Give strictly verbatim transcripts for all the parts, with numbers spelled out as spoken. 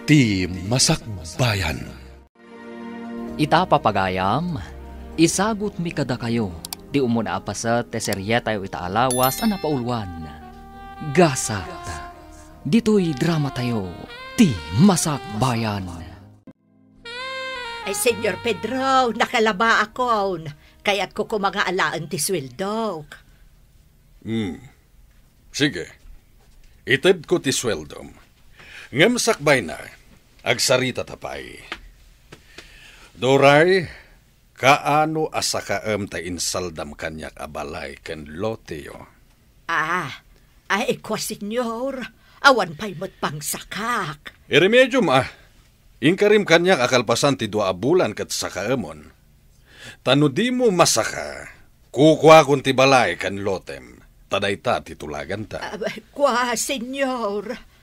Ti Masakbayan. Ita, papagayam, isagutmi kadakayo ti umuna a paset ti serietayo ita a lawas a napauluan, Gasat. Ditoy dramatayo, Ti Masakbayan. Ay, Senyor Pedro, nakalabaakon. Kayatko koma nga alaen ti sueldok. Hmm. Sige. Itedko ti sueldom. Ngem sakbayna, agsaritata pay. Doray, kaano a sakaem ta insaldam kaniak a balay ken loteyo? Ah, ay, kua, Senyor. Awan pay met pangsakak. Iremediom, a. Inkarim kaniak a kalpasan ti dua a bulan ket sakaemon. Ta no dimo masaka, kukuakon ti balay ken lotem, ta dayta ti tulaganta. Ah, kua, Senyor.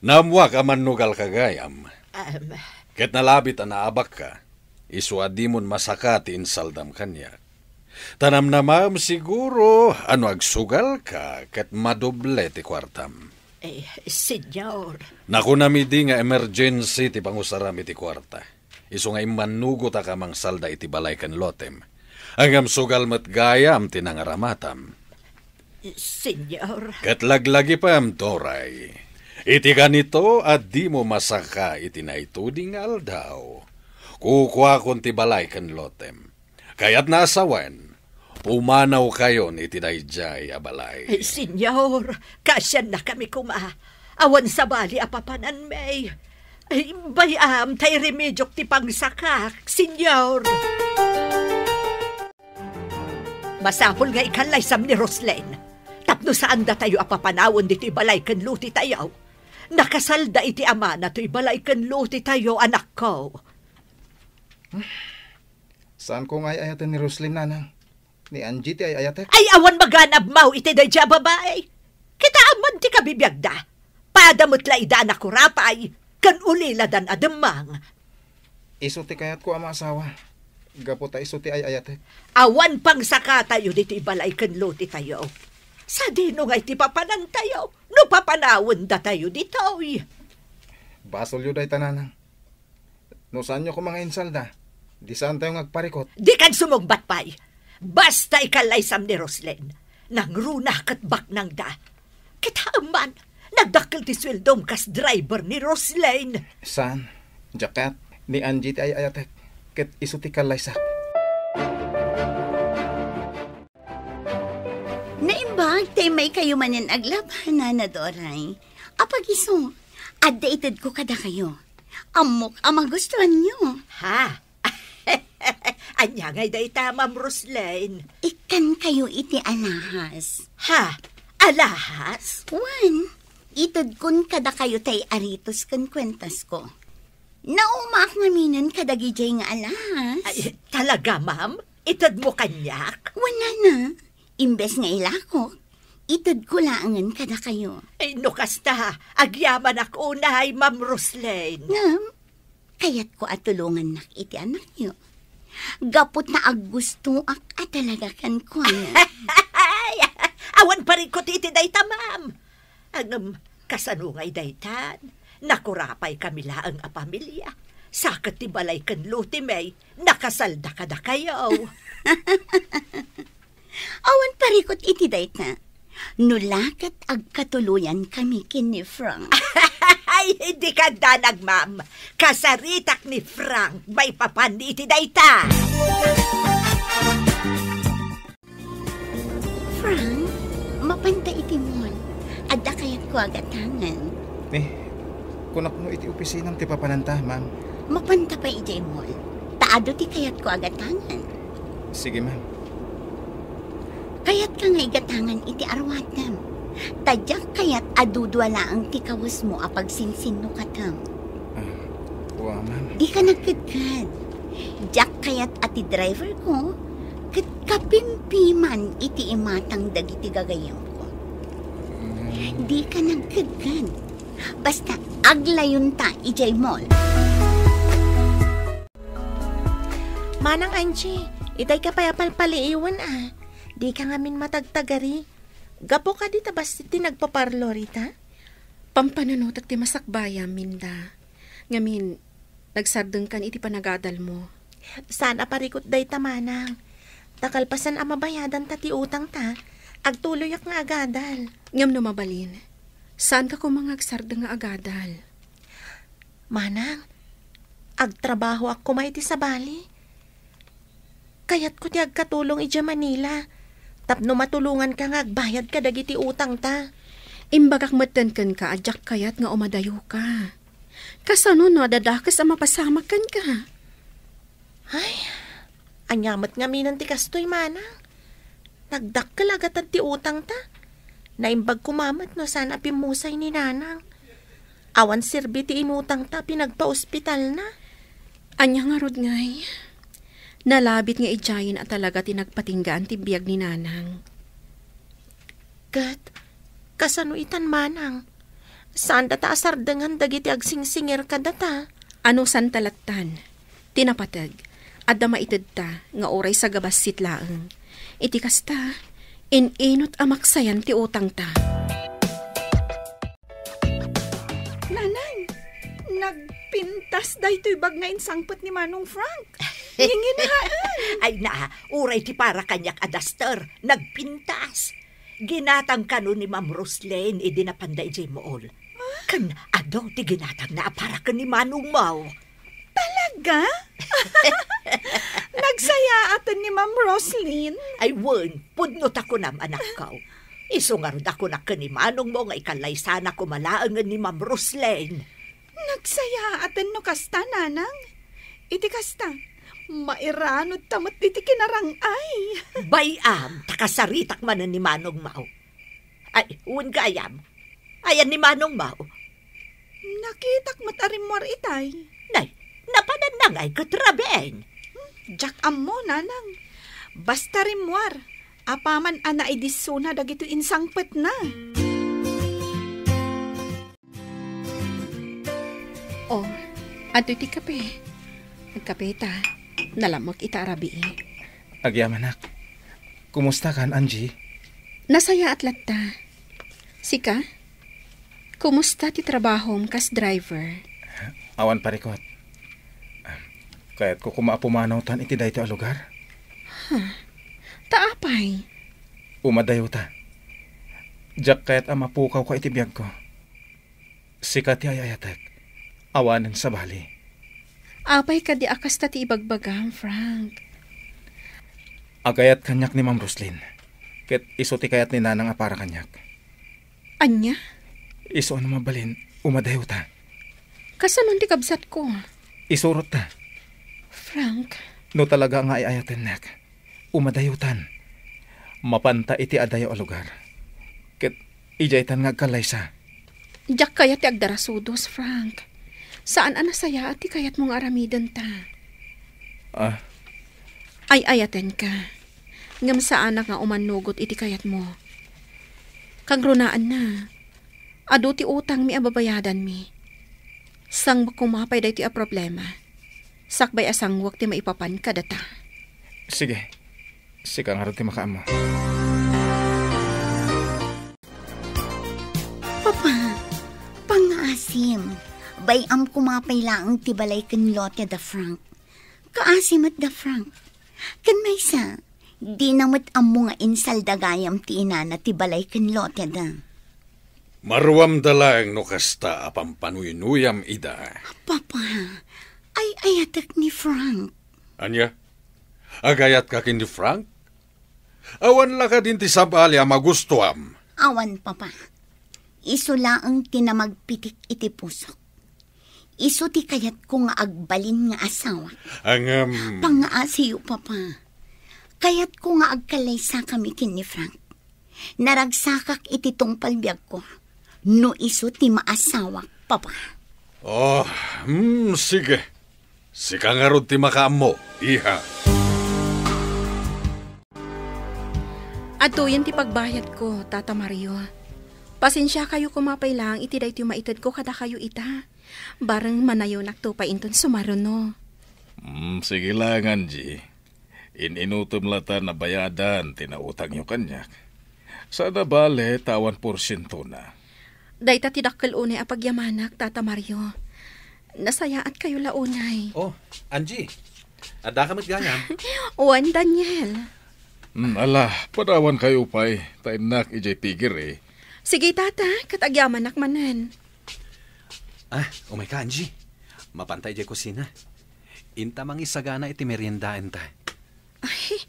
Naammoak a mannugalka gayam. Am. Ket nalabit a naabakka, isu a dimon masaka ti insaldam kaniak. Ta namnamaem siguro a no agsugalka ket madoble ti kuartam. Eh, Senyor. Nakunam idi nga emergency ti pangusaram iti kuarta. Isu nga immannugotak a mangsalda iti balay ken lotem. Ngem sugal met gayam ti nangaramatam. Senyor. Ket laglagipem, Doray. Iti kanito a dimo masaka iti naituding nga aldaw, kukuakon ti balay ken lotem. Kayatna a sawen, pumanawkayon iti daydiay a balay. Ay, Senyor, kaasiannakami koma. Awan sabali a papananmi. Ay, bay-am ta iremediok ti pangsakak, Senyor. Masapul nga ikallaysam ni Roslyn tapno saan datayo a papanawen ditoy balay ken lotetayo. Nakasalda iti amana toy balay ken lotetayo, anakko. Saanko nga ay-ayaten ni Roslyn, nanang. Ni Angie ti ay-ayatek. Ay, awan maganabmaw iti daydiay a babai. Kitaem man ti kabibiagda. Pada met la ida a nakurapay, ken uliladan a demmang. Isu ti kayatko a maasawa. Gapu ta isu ti ay-ayatek. Awan pangsakatayo ditoy balay ken lotetayo. Sadino ngay ti papanantayo no papanawendatayo ditoy? Basolyo dayta, nanang. No saanyo koma nga insalda, di saantayo nga agparikot. Dikan sumungbat pay. Basta ikallaysam ni Roslyn. Nangruna ket baknangda. Kitaem man, nagdakkel ti sueldom kas driver ni Roslyn. Saan? Diak kayat. Ni Angie ti ay-ayatek. Ket isu ti kallaysak. Naimbag ta immaykayo manen aglaba, Nana Doray. Apagiso, adda itedko kadakayo. Ammok a magustuanyo. Ha? Ania ngay dayta, Ma'am Roslyn? Ikkankayo iti alahas. Ha? Alahas? Wen, itedkon kadakayo tay aritos ken kuentasko. Naumaak ngaminen kadagidiay nga alahas. Ay, talaga, ma'am? Itedmo kaniak? Wen, nana. Imbes nga ilakok, itedko laengen kadakayo. Ay, no kasta, agyamanak unay, Ma'am Roslyn. Ngem, kayatko a tulongannak iti anakyo. Gapu ta aggustoak a talaga kenkuana. Ay, awan parikot iti dayta, ma'am. Ngem, kasano ngay daytan? Nakurapaykami laeng a pamilia. Sa ket ti balay ken lotemi, nakasalda kadakayo. Awan parikot iti dayta. No la ket agkatuloyankami ken ni Frank. Ay, dikan danag, ma'am. Kasaritak ni Frank maipapan iti dayta. Frank, mapanta iti mall. Adda kayatko a gatangen. Eh, kunak no iti opisinam ti papananta, ma'am. Mapanta pay idiay mall. Ta adu ti kayatko a gatangen. Sige, ma'am. Kayatka nga igatangan iti aruatem. Ta diak kayat a dudua laeng ti kawesmo a pagsinsinnukatem. Ah, wa, ma'am. Dika nagkedked. Diak kayat a ti driverko ket kapimpiman iti imatang dagiti gagayyemko. Mm. Dika nagkedked. Basta aglayonta idiay mall. Manang Angie, itay ka pay a palpaliiwen a. Dika ngamin matagtagari. Gapu kadi ta bassit ti nagpaparlo rita? Pampanunotek ti masakbayam, Minda. Ngamin, nagsardengkan iti panagadalmo. Saan a parikut dayta, manang. Ta kalpasan a mabayadanta ti utangta, agtuloyak nga agadal. Ngem no mabalin, saanka koma nga agsardeng nga agadal? Manang, agtrabahoak koma iti sabali. Kayatko ti agkatulong idiay Manila tapno matulonganka nga agbayad kadagiti utangta. Imbagak metten kenka a diak kayat nga umadayoka. Kasano no adda dakes a mapasamak kenka? Ay, ania met ngamin ti kastoy, manang? Nagdakkel a gatad ti utangta. Naimbag koma met no saan a pimmusay ni nanang. Awan serbi ti inutangta a pinagpaospitalna. Ania ngarud ngay? Nalabit nga idiayen a talaga ti nagpatinggaan ti biag ni nanang. Ket, kasano itan, manang? Saandata a sardengan dagiti agsingsingir kadata? Anusanta lattan? Ti napateg, adda maitedta nga uray sagabassit laeng. Iti kasta, in-inut a maksayan ti utangta. Nanang, nagpintas daytoy bag nga insangpet ni Manong Frank. Nginginaen. Ay na, uray ti para kaniak a duster, nagpintas. Ginatang kano ni Ma'am Roslyn idi napanda idiay Mool. Ken adu ti ginatangna a para ken ni Manong Mau. Talaga? Nagsayaaten ni Ma'am Roslyn? Ay wen, pudno ta kunam, anakko. Isu ngarud a kunak ken ni Manong Mau nga ikalaysana koma laengen ni Ma'am Roslyn. Nagsayaaten no kasta, nanang. Iti kasta, mairanod ta met iti kinarang-ay. Bay-am, ta kasaritak manen ni Manong Mau. Ay, wen gayam. Ayan ni Manong Mau. Nakitak met a rimmuar itay. Nay, napananna ngay ket rabiin. Hmm, diak ammo, nanang. Basta rimmuar, apaman a naidissona dagitoy insangpetna. Oh, adtoy ti kape. Agkape ta. Nalamek ita a rabii. Agyamanak. Kumusta kan, Angie? Nasayaat latta. Sika? Kumusta ti trabahom kas driver? Awan parikot. Kayatko koma a pumanawtan iti daytoy a lugar. Huh. Ta apay? Umadayota. Diak kayat a mapukawka iti biagko. Sika ti ay-ayatek. Awanen sabali. Apay kadi a kasta ti ibagbagam, Frank? Agayat kaniak ni Ma'am Roslyn. Ket isu ti kayat ni Nanang a para kaniak. Ania? Isu a no mabalin, umadayota. Kasanon ti kabsatko? Isurotta. Frank. No talaga nga ay-ayatennak, umadayota. Mapanta iti adayo a lugar. Ket idiaytan nga agkallaysa. Diak kayat ti agdarasudos, Frank. Saan a nasayaat ti kayatmo nga aramidenta. Ah? Ay-ayatenka. Ngem saanak nga umannugot iti kayatmo. Kagrunaanna, adu ti utangmi a babayadanmi. Sanguek koma pay daytoy a problema. Sakbay a sanguek ti maipapan kadata. Sige. Sika ngarud ti makaammo. Papa, pangngaasim. Bay-am koma pay laeng ti balay ken lote da Frank. Kaasi met da Frank. Ken maysa, dina met ammo nga insalda gayam ti inana ti balay ken lote da. Maruamda laeng no kasta a pampanuynuyam ida. Papa, ay-ayatek ni Frank. Ania? Agayatka ken ni Frank? Awan la kadin ti sabali a magustuam? Awan, Papa. Isu laeng ti namagpitik iti pusok. Isu ti kayatko nga agbalin nga asawak. Ngem, pangngaasiyo, Papa. Kayatko nga agkallaysakami ken ni Frank. Naragsakak iti tungpal biagko no isu ti maasawak, Papa. Oh, hmm, sige. Sika ngarud ti makaammo, iha. Adtoyen ti pagbayadko, Tata Mario. Pasensiakayo koma pay laeng iti daytoy maitedko kadakayo ita. Bareng manayonakto pay inton sumaruno. Hmm, sige laeng, Angie. In-inutem lata a bayadan ti nautangyo kaniak. Saan a bale ta awan porsientona. Dayta ti dakkel unay a pagyamanak, Tata Mario. Nasayaatkayo la unay. Oh, Angie. Addaka met gayam? Wen, Daniel. Hmm, ala, padawankayo pay, ta innak idiay pigiri. Sige, Tata, ket agyamanak manen. Ah, umayka, Angie. Mapanta idiay kusina. Inta mangisagana iti meriendaenta. Ay,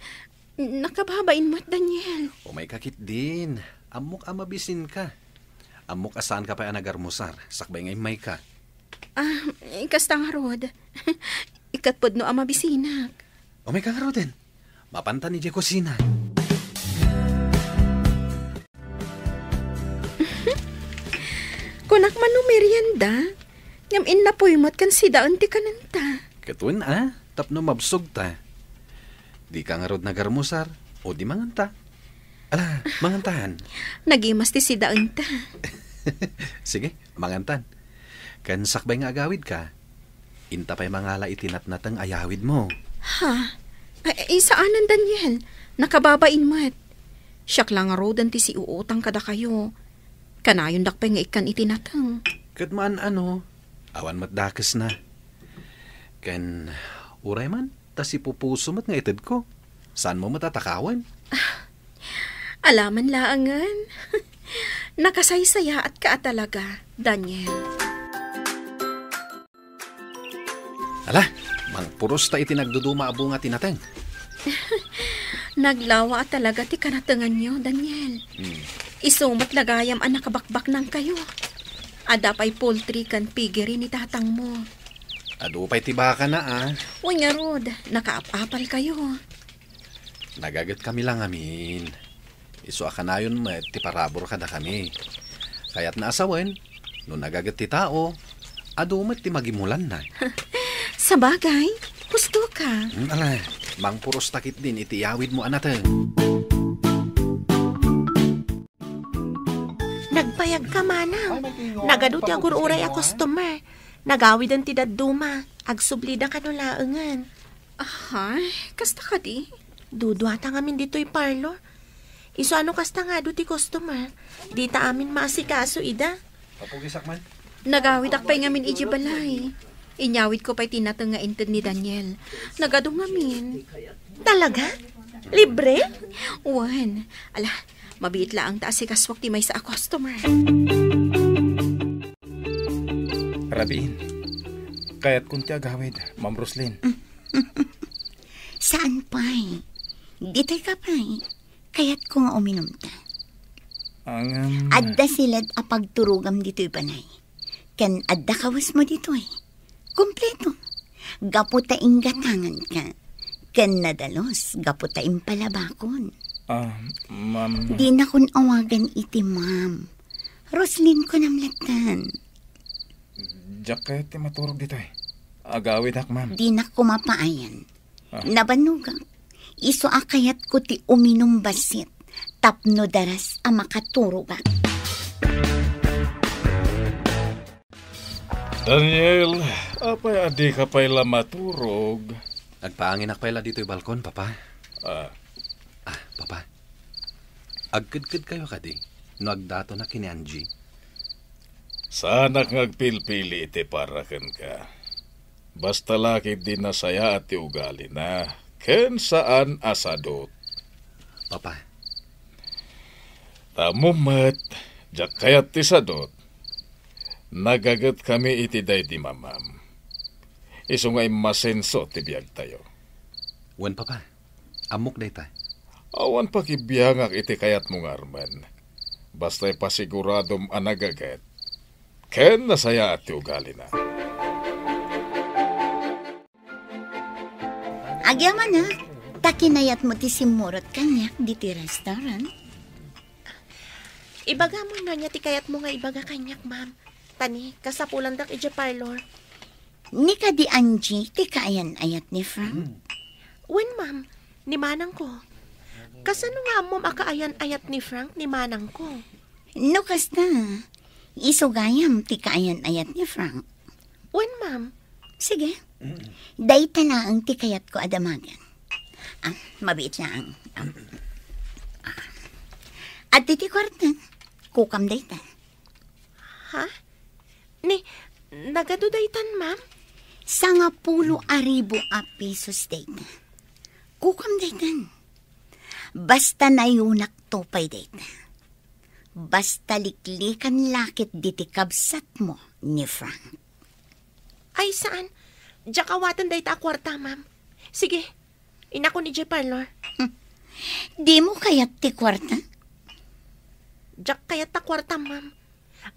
nakababain met, Daniel. Umayka ketdin. Ammok a mabisinka. Ammok a saanka pay a nagarmusar, sakbay nga immayka. Ah, kasta ngarud. Ikat pudno a mabisinak. Umayka ngaruden. Mapantan idiay kusina. Kunak man no merienda, ngem innapuy met ken sidaen ti kanenta. Ket wen a, tapno mabsogta. Dika ngarud nagarmusar, o di manganta. Ala, mangantan. Nagimas ti sidaenta. Sige, mangantan. Ken sakbay nga agawidka, inta pay mangala iti natnateng a yawidmo. Ha? Ay, ay, saanen, Daniel. Nakababain met. Siak la ngaruden ti siuutang kadakayo. Kanayondak pay nga ikkan iti nateng. Ket maan-ano, awan met dakesna. Ken uray man, ta sipupuso met nga itedko. Saanmo met a takawen? Alaman laengen. Nakasaysayaatka a talaga, Daniel. Ala, mangpuros ta iti nagduduma a bunga ti nateng. Naglawa a talaga ti kanatenganyo, Daniel. Hmm. Isu met la gayam a nakabakbaknangkayo. Adda pay poultry ken piggery ni tatangmo. Adu pay ti bakana, a. Wen ngarud, nakaap-apalkayo. Nagagetkami la ngamin. Isu a kanayon met ti parabur kadakami. Kayatna a sawen, no nagaget ti tao, adu met ti magimulanna. Sabagay, husto ka. Hmm, ala, mangpuros ta ketdin iti yawidmo a nateng. Nagpayagka, manang. Nagadu ti agur-uray a customer. Nagawiden ti dadduma. Agsublida kano laengen. Aha, kasta kadi? Duduata ngamin ditoy parlor. Isu a no kasta nga adu ti customer, dita amin maasikaso ida. Papugisak man. Nagawidak pay ngamin idiay balay. Inyawidko pay ti nateng nga inted ni Daniel. Nagadu ngamin. Talaga? Libre? Wen. Ala, mabiit laeng ta asikasuak ti maysa a customer. Rabiin, kayatkon ti agawid, Ma'am Roslyn. Saan pay? Ditoy ka pay. Kayatko nga uminumta. Ngem adda siled a pagturogam ditoy balay. Ken adda kawesmo ditoy. Kompleto. Gapu ta inggatanganka. Ken nadalus gapu ta impalabakon. Ah, ma'am. Dinakon awagan iti ma'am. Roslyn kunam latta. Diak kayat ti maturog ditoy. Agawidak, ma'am. Dinak koma paayan. Ah. Nabannogak. Isu a kayatko ti uminum bassit tapno daras a makaturogak. Daniel, apay a dika pay la maturog? Agpaanginak pay la ditoy balkon, Papa. Ah. Ah, Papa. Agkedkedkayo kadi no agdatona ken ni Angie? Saanak nga agpilpili iti para kenka. Basta la ketdi nasayaat ti ugalina, ken saan a sadut. Papa. Ta ammom met, diak kayat ti sadut. Nagagetkami iti daydi mamam. Isu nga immasenso ti biagtayo. Wen, Papa. Ammok dayta. Awan pakibiangak iti kayatmo nga armen. Basta ipasiguradom a nagaget ken nasayaat ti ugalina. Agyamanak, ta kinayatmo ti simmurot kaniak ditoy restaurant. Ibagam no ania ti kayatmo nga ibaga kaniak, ma'am. Ta ni, kasapulandak idiay parlor. Ni kadi Angie ti kaayan-ayat ni Frank? Hmm. Wen, ma'am. Ni manangko. Kasano nga ammom a kaayan-ayat ni Frank ni manangko? No kasta, isu gayam ti kaayan-ayat ni Frank. Wen, ma'am. Sige. Dayta laeng ti kayatko a damagen. Ah, mabiit laeng. Ah. Ah. Adtoy ti kuarta. Kukam dayta. Ha? Ni, nagadu daytan, ma'am? Sangapulo a ribu a pesos dayta. Kukam daytan. Basta nayunak to pay dayta. Basta liklikan la ket diti kabsatmo ni Frank. Ay, saan. Diak awaten dayta a kuarta, ma'am. Sige, inakon idiay parlor. Hmm. Dimo kayat ti kuarta? Diak kayat ta kuarta, ma'am.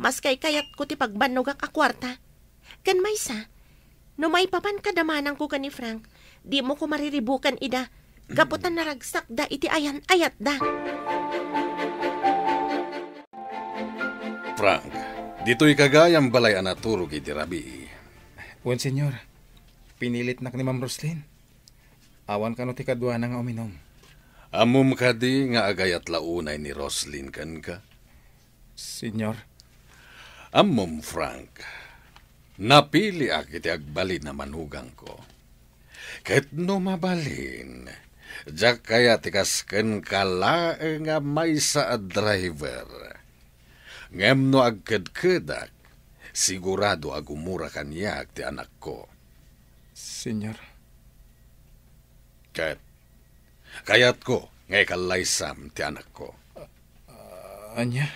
Maskay kayatko ti pagbannogak a kuarta. Ken maysa, no maipapan kadamananko ken ni Frank, dimo ko mariribukan ida, gapu ta naragsakda iti ayan-ayatda. Frank, ditoy ka gayam balay a naturog iti rabii. Wen, Senyor. Pinilitnak ni Ma'am Roslyn. Awan kano ti kaduana nga uminum. Ammom kadi nga agayat la unay ni Roslyn kenka? Senyor. Ammom, Frank, napiliak iti agbalin a manugangko. Ket no mabalin, diak kayat ti kas kenka laeng a maysa a driver. Ngem no agkedkedak, sigurado a gumura kaniak ti anakko. Senyor. Ket kayatko nga ikallaysam ti anakko. Ah, ania?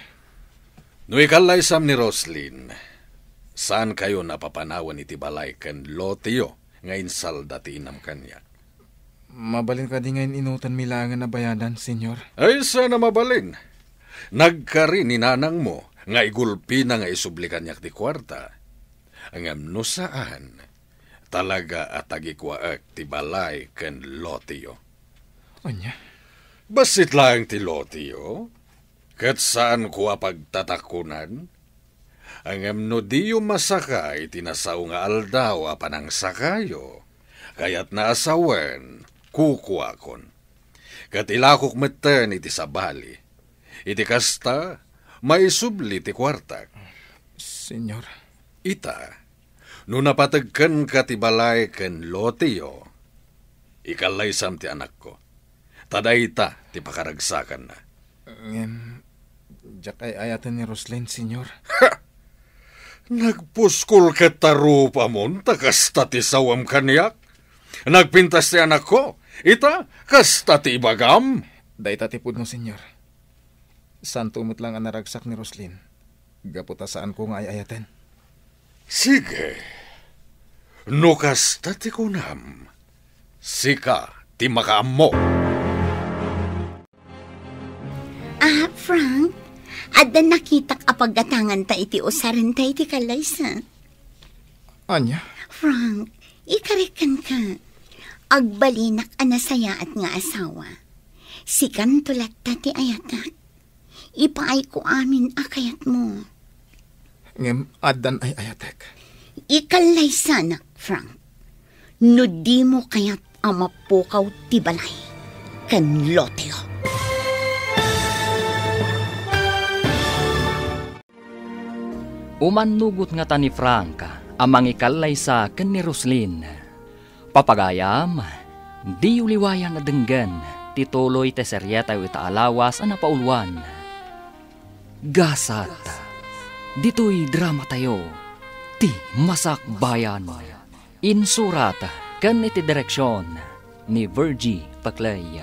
No ikallaysam ni Roslyn, saankayon a papanawen iti balay ken loteyo nga insalda ti inam kaniak. Mabalin kadi nga in-inutanmi laengen a bayadan, Senyor? Ay, saan a mabalin. Nagkari ni nanangmo nga igulpina nga isubli kaniak ti kuarta. Ngem no saan, talaga a tagikuaek ti balay ken loteyo. Ania? Bassit laeng ti loteyo, ket saanko a pagtatakunan. Ngem no diyo masaka iti nasao nga aldaw a panangsakayo, kayatna a sawen, kukuakon. Ket ilakok metten iti sabali. Iti kasta, maisubli ti kuartak. Senyor. Ita, no napateg kenka ti balay ken loteyo, ikallaysam ti anakko. Ta dayta ti pakaragsakanna. Ngem, diak ay-ayaten ni Roslyn, Senyor. Ha! Nagpuskol ket tarupamon ta kasta ti sawem kaniak. Nagpintas ti anakko. Ita, kasta ti ibagam. Dayta ti pudno, Senyor. Saanto met lang a naragsak ni Roslyn, gapu ta saanko nga ay-ayaten. Sige. No kasta ti kunam, sika ti makaammo. Ah, Frank, adda nakitak a paggatanganta iti usarenta iti kallaysa. Ania? Frank, ikarik kenka. Agbalinak a nasayaat nga asawa. Sikanto latta ti ayatak. Ipaayko amin a kayatmo. Ngem addan ay-ayatek. Ikallaysanak, Frank. No dimo kayat a mapukaw ti balay ken loteyo. Umannugot ngata ni Frank a mangikallaysa ken ni Roslyn. Papagayam, diyo liwayan a denggen ti tuloy ti serietayo ita a lawas a napauluan. Gasat, ditoy dramatayo, Ti Masakbayan. Insurat ken iti direksion ni Virgie Paclay.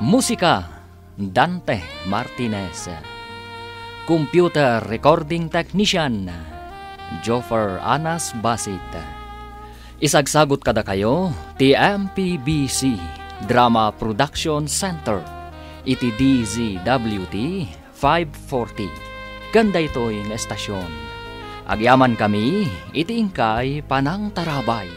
Musika, Dante Martinez. Computer recording technician, Joffer Anas Basit. Isagsagut kadakayo ti M P B C Drama Production Center iti D Z W T five forty. Ken daytoy nga estasion, agyamankami iti inkay panangtarabay.